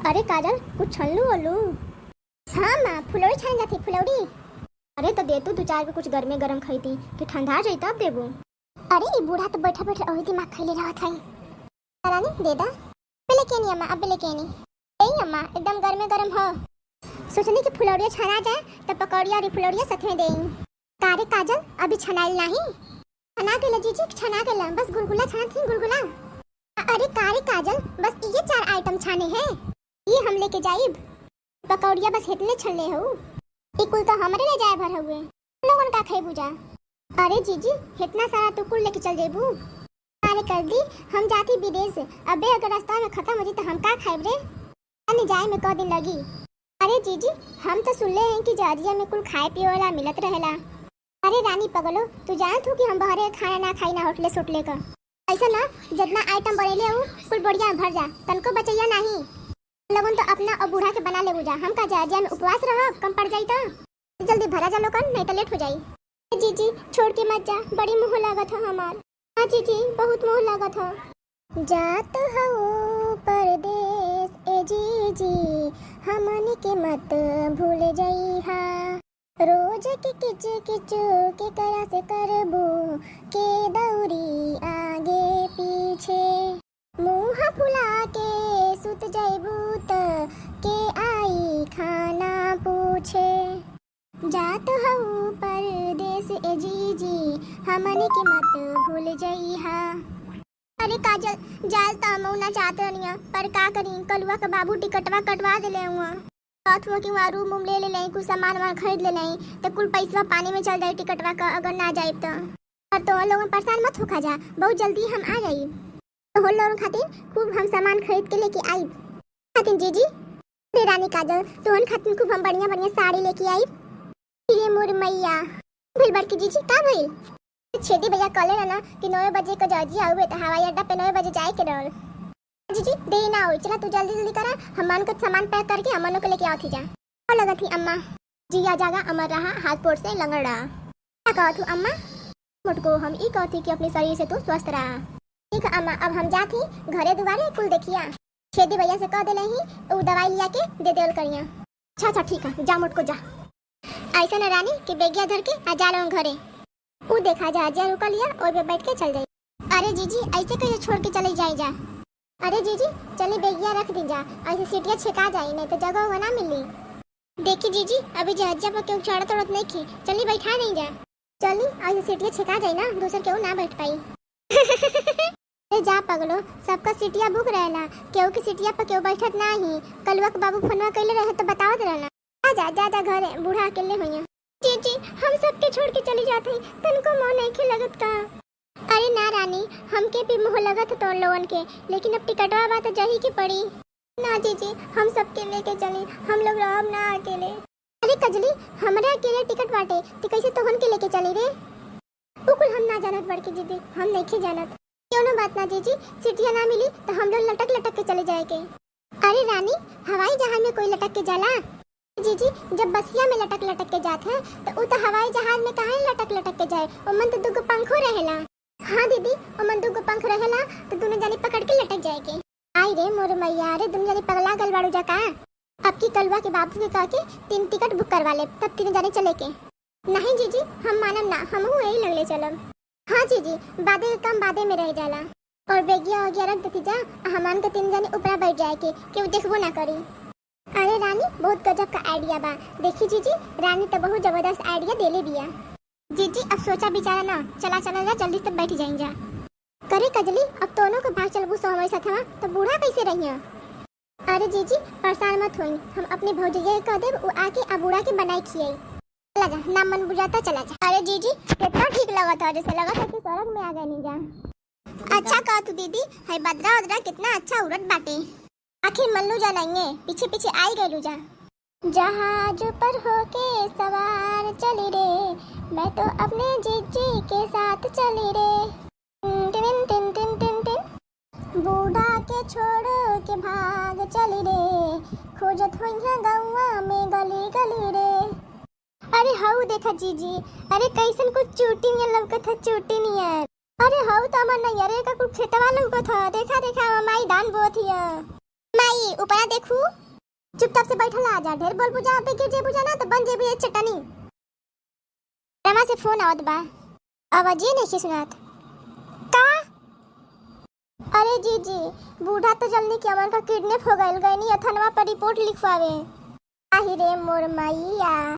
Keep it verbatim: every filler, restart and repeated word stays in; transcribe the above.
अरे काजल, कुछ छनलू ओलू? हाँ माँ, फुलौड़ी छान जाती, फुलौड़ी। अरे तो दे तू दू चार गो, कुछ गर्मे गरम खैती, कि ठंडा जाई तब देबू। अरे ई बूढ़ा तो बैठा बैठा वही दिमाग खैले रहत है। रानी दे दा। अबे लेके आनी अम्मा, अबे लेके आनी। यही अम्मा, एकदम गर्मे गरम हो। सोचनी कि फुलौड़िया छाना जाए, तो पकौड़िया और ई फुलौड़िया साथ में देई। का रे काजल, अभी छनाइल नाही? छना गेला जीजी, छना गेला, बस गुलगुला छना थी, गुलगुला। अरे का रे काजल, बस ये चार आइटम छाने हैं, ये हम लेके जाइब। पकौड़िया बस हेतने छनले हऊ, ई कुल तो हमरे ले जाए भर हुए, लोगन का खइबू जा? अरे जीजी, हेतना सारा तू कुल लेके चल जेबू? अरे कर दी, हम जाती विदेश, अबे अगर रास्ता में खत्म हो जी तो हम का खाइब रे? अने जाए में क दिन लगी? अरे जीजी, हम तो सुनले हैं कि जहजिया में कुल खाए पिए वाला मिलत रहेला। अरे रानी पगलो, तू जानत हो कि हम बहरे खाना ना खाई ना होटले सोटले का। ऐसा ना, जितना आइटम बनेले हूँ, कुल बढ़िया भर जा, तनको बचैया नाही। लोगन तो अपना और बूढ़ा के बना लेबू जा, हम का जहजिया में उपवास रहब, कम पड़ जाई तो। जल्दी भरा जा लोगन, नहीं तो लेट हो जाई। ए जीजी, छोड़ के मत जा, बड़ी मोह लागत हो हमार। हाँ जीजी, बहुत मोह लागत हो। जात हऊ परदेस ए जीजी, हमन के मत भूल जइहा। रोज के किच किच के करा से करबू, के दौरी आगे पीछे। मुँह फुला के सुत जइबू त के आई खाना पूछे। जात हऊ परदेस ए जीजी, हमन के मत भूल जइहा। अरे काजल, जाल त हमहू ना चाहत रहनिया, पर का करी, कलुआ के बाबू टिकटवा कटवा देले हुआ। कहत हुआ कि वहाँ रूम वूम ले ले लें, कुछ सामान वामान खरीद ले लें, तो कुल पैसवा पानी में चल जाई टिकटवा का, अगर ना जाइब तो। पर तोहन लोगन परेशान मत होखा जा, बहुत जल्दी हम आ जाई। तोहन लोगन खातिर खूब हम सामान खरीद के लेके आइब। खातिर जीजी, अरे रानी काजल, तोहन खातिर खूब हम बढ़िया बढ़िया साड़ी लेके आइब। अरे मोर मैया, भइल बड़की जीजी, का भइल? छेदी भैया कहले रहना कि नौ बजे के जहाजिया आउबे, तो हवाई अड्डा पे नौ बजे जाए के रहल। जीजी, देरी ना होई, चला तू जल्दी जल्दी करा, हमन के सामान पैक करके हमनों के लेके आवत ही जा। और लगत ही अम्मा, जिया जागा अमर रहा, हाथ पोट से लंगड़ रहा। का कहत हूँ अम्मा? मोटको, हम ई कहत ही कि अपने शरीर से तू स्वस्थ रहा। ठीक है अम्मा, अब हम जात ही घरे दुआरे कुल देखिया। छेदी भैया से कह देले ही, उ दवाई लिया के दे देवल करिया। अच्छा अच्छा ठीक है, जा मोटको जा। ऐसा न रानी कि बेगिया धर के आ जा लोगन घरे। उ देखा जहाजिया रुकल हिया, ओइ पे बैठ के चल जाई। अरे जीजी, ऐसे कैसे छोड़ के चले जाई जा? अरे जीजी, चली बेगिया रख दी जा, ऐसे सीटिया छेका जाई, नहीं तो जगह हुआ ना मिली। देखी जीजी, अभी जहाजिया पर केहू चढ़त उड़त नहीं खी, चली बैठा दी जा। चली, ऐसे सीटिया छेका जाई ना, दूसर केहू ना बैठ पाई। ए जा पगलो, सबका सीटिया बुक रहेला, केहू की सीटिया पर केहू बैठत ना ही। कलुआ के बाबू फोनवा कैले रहे तो बतावत रहना। जा जा जा जा घरे, बूढ़ा अकेले होइया। जीजी, हम सबके छोड़ के चली जात हई, तनको मोह नइखे लगत का? अरे ना रानी, हमके भी मोह लगत है तोर लोगन के, लेकिन अब टिकटवा बा तो जाही के पड़ी। ना जीजी, हम सबके लेके चली, हम लोग रहब ना अकेले। अरे कजली, हमरे अकेले टिकट बाटे, ते कैसे तोहन के लेके चली रे? उ कुल हम ना जानत बड़की जीजी, हम नइखे जानत। कौनो बात ना जीजी, सीटिया ना मिली तो हम लोग लटक लटक के चले जाए के। अरे रानी, हवाई जहाज में कोई लटक के जाला? जीजी, जब बसिया में लटक लटक के जात है, तो उ तो हवाई जहाज में काहे लटक लटक के जाए? ओमन तो दुगो पंखो रहेला। हाँ दीदी, ओमन दुगो पंख रहेला, तो दोनों जानी पकड़ के लटक जाए के। आई रे मोर मैया, अरे दोनों जानी पगला गल बाड़ू जा का? अब की कलुआ के बाबू के कह के तीन टिकट बुक करवा ले, तब तीनों जानी चले के। नहीं जीजी, हम मानम ना, हमहू यही लगले चलब। हाँ जीजी, बादे के काम बादे में रह जाला। और बेगिया वगिया रख देती जा, आ हमान के तीन जानी ऊपरा बैठ जाए के, केहू देखबो ना करी। अरे रानी, बहुत गजब का आइडिया बा। देखी जीजी, रानी तो बहुत जबरदस्त आइडिया देले बिया। जीजी, अब सोचा विचारा ना, चला चला जा, जल्दी से बैठ जाई जा। करे कजली, अब तोनो के भाग चलबू सो हमारे साथ, तो बूढ़ा कैसे रहिया? अरे जीजी, परेशान मत होई, हम अपने भौजैया के कह देब, उ आके आ बूढ़ा के बनाई खियाई। चला जा, ना मन बुझाता, चला जा। अरे जीजी, कितना ठीक लगत है, जैसे लगत है कि स्वर्ग में आ गए नहीं जा। अच्छा कह तू दीदी, है बदरा उदरा कितना अच्छा उड़त बाटे। आखिर मल्लू जानेंगे, पीछे पीछे आई गए जा। जहाज पर होके सवार चली रे, मैं तो अपने जीजी के साथ चली रे। टिन टिन टिन टिन टिन टिन। बूढ़ा के छोड़ के भाग चली रे, खोजत होइहा गौवा में गली गली रे। अरे हऊ देखा जीजी, अरे कैसन कुछ चूटी नियर लौकत है, चूटी नियर। अरे हऊ तो हमार नैयरे का कुछ खेतवा लौकत है, देखा देखा हमार माई धान बोत हिया। माई, ऊपरा देखू। चुपचाप से बैठल आ जा, ढेर बोल बुझा, अबे गिर जे बुझा ना तो बन जेबी चटनी। रमा से फोन आवत बा, आवाजे नहीं सुनात। का? अरे जीजी, बूढ़ा तो जल्दी के अमन का किडनैप हो गइल, गइनी अथनवा पर रिपोर्ट लिखवावे। आही रे मोर मैया।